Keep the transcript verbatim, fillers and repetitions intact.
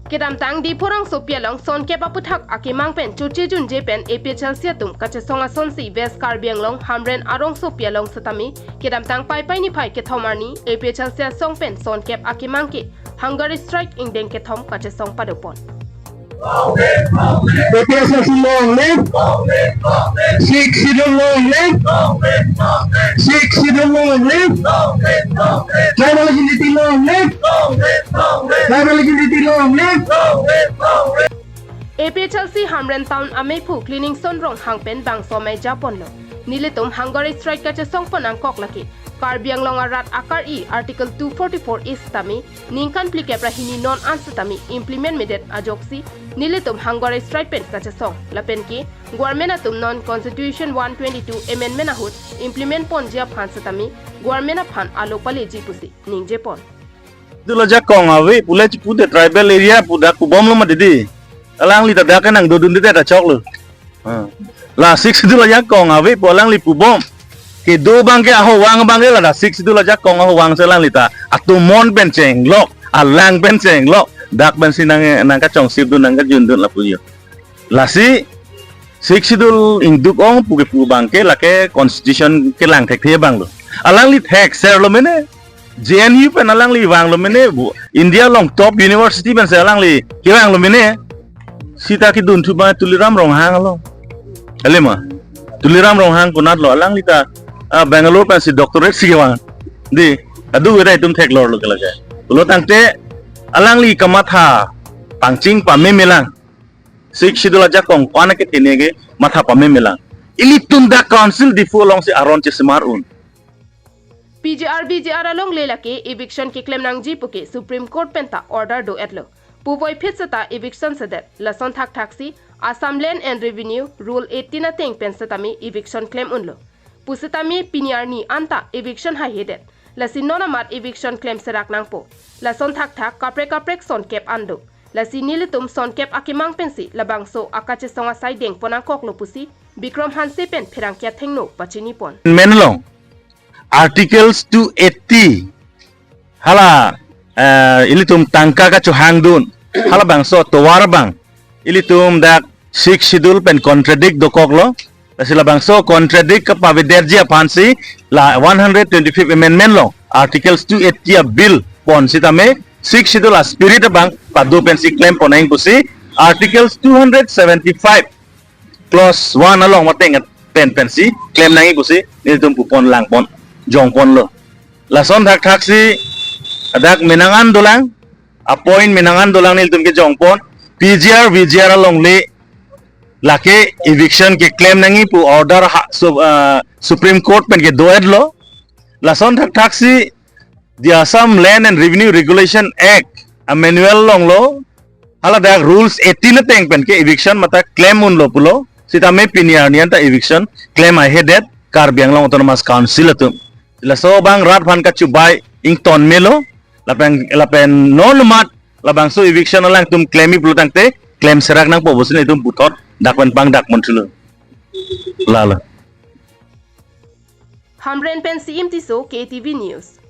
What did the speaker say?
Kedamtang Diphu rongsopi along sonkep aputhak akemang pen choche junje pen A P H L C atum kachesong asonsi West Karbi Anglong Hamren arongsopi along setame kedamtang Paipai niphai kethom arni A P H L C asong pen sonkep akemang ke hunger strike ingdeng kethom kachesong padopon. A P H L C long live! Sixth Schedule long live! Sixth Schedule long live! Tribal unity long live! Tribal unity long live! A P H L C Hamren Town ameiphu Cleaningson Ronghang pen bangso amei japonlo. Nelitum hunger strike kachesongpon angkok lake Karbi Anglong arat akari Article two forty-four A setame ningkan phlikep ra hini non an setame implement medet ajoksi nelitum hunger strike pen kachesong. Lapen ke government atum non Constitution one twenty-two amendment ahut implement ponji aphan setame government aphan alo paleji pusi ningjepon. Schedule ajakong ave pu le chipude tribal area pu dak pubomlo ma didi. Alangli ta dak nangdodunde ta choklo. Ah. La Sixth Schedule ajakong ave pu alangli pubom. Kedo abangke, aho vang abangke ladak Sixth Schedule ajakong aho vangsi alangli ta atomon pen chenglok, alang pen chenglok, dak pensi nang, nangkachongsipdun, nangkajundun lapu jo. Lasi Sixth Schedule ingduk-ong pu kepu abangke lake Constitution kelang thekthe abanglo. Alangli thekserlo mene. J N U pen alangli vanglo mene, bu India along top university pensi alangli kevanglo mene. Seta kedunthu abang Tuliram Ronghang along. Kali ma? Tuliram Ronghang konatlo, alangli ta, ah, Bangalore pensi doctorate si kevang. Dei, adu weda itum theklorlo ke lake. Pulo tangte alangli kamatha pangcheng pamemelang. Sixth Schedule ajakong ko-an akethenei ke matha pamemelang. Ilitum dak Council Diphu alongsi aron chesemar un. P G R V G R alongle lake eviction keklem nangji puke Supreme Court penta order do-etlo. Puvoiphit seta eviction sedet. Lason thakthaksi Assam Land and Revenue Rule eighteen ateng pen setame eviction klem unlo. Pusitame pini arni anta eviction haihedet. Lasi non amat eviction klem serak nangpo. Lason thakthak kaprek kaprek sonkep an do. Lasi nelitum sonkep akemang pensi labangso akachesong asai dengpon angkoklo pusi Bikram Hanse pen pherangke athengno pachinipon. Menlong Articles two eighty hala, eh, ilitum tangka kachohangdun, halabangso tovar abang ilitum dak Sixth Schedule pen contradict dokoklo. Lasi labangso contradict kapavedetji aphansi la one hundred twenty-fifth amendment along Articles two eighty a bill pon sitame Sixth Schedule a spirit abang pado pensi klem pon nang pusi Articles two hundred seventy-five clause one along mateng pen pensi klem nang pusi nelitum pupon langpon jongponlo. Lason thakthaksi adak menang an dolang, a point menang an dolang nelitum kejongpon, P G R V G R alongle lake eviction keklem nangji pu order ha, su-, ah, Supreme Court pen kedo-etlo. Lason thakthaksi the Assam Land and Revenue Regulation Act a manual alonglo, haladak rules eighteen ateng pen ke eviction matha klem unlo pulo. Sitame pini arni anta eviction klem haihedet Karbi Anglong Autonomous Council atum. Laso abang rat aphan kachubai ington melo, lapen, lapen non amat labangso eviction alangtum klemji pulo tangte klem serak nangpo pusi nelitum puthot dak pen pangdak monthulo. Lalo. Hamren pensi Imtiso, K T V News.